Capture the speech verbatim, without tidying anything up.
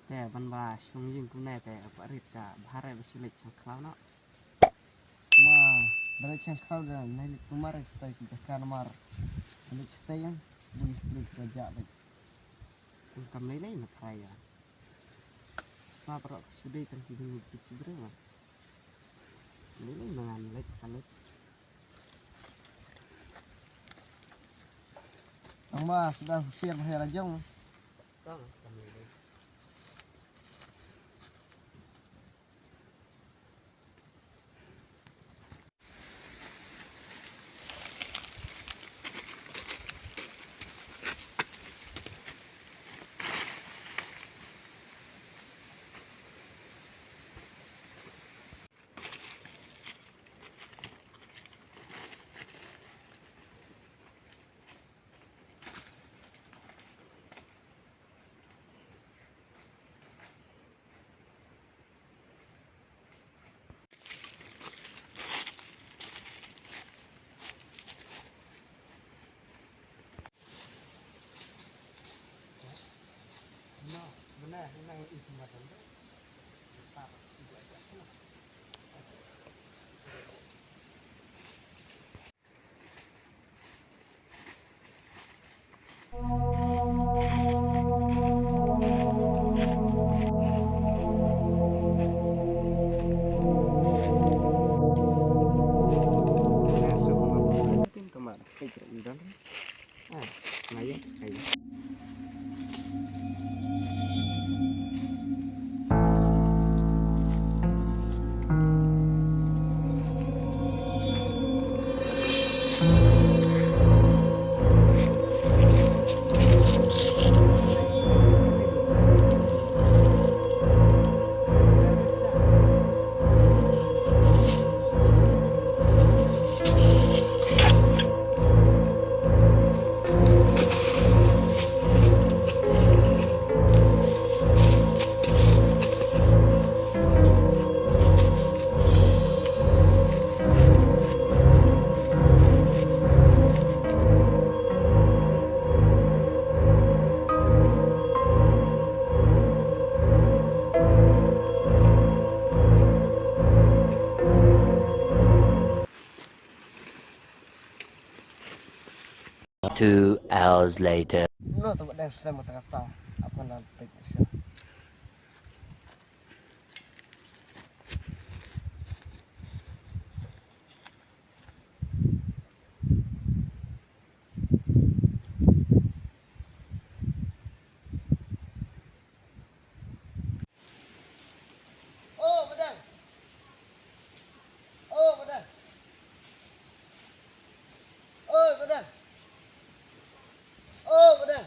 Te ban ba shong ïing kumne te ba rit ka bha re ba shu leit shang khlaw noh. Ma, ba leit shang khlaw da nai leit kumar stai ki jaka namar. Ba leit stai ïa bun leit ba jah leit. Kum kam lei lei na phrai ïa. Ma, baroh ka shu dei tang ki dei ki briew ma. Lei lei ma ngan leit ka leit. Tang ma, suda husiar ba hera jong. Tang kam lei lei. Two hours later. No, to ba dang slem kata kata. Apa nan pek sha. Oh, ba dang. Oh, ba dang. Oh, ba dang. Oh, ba dang.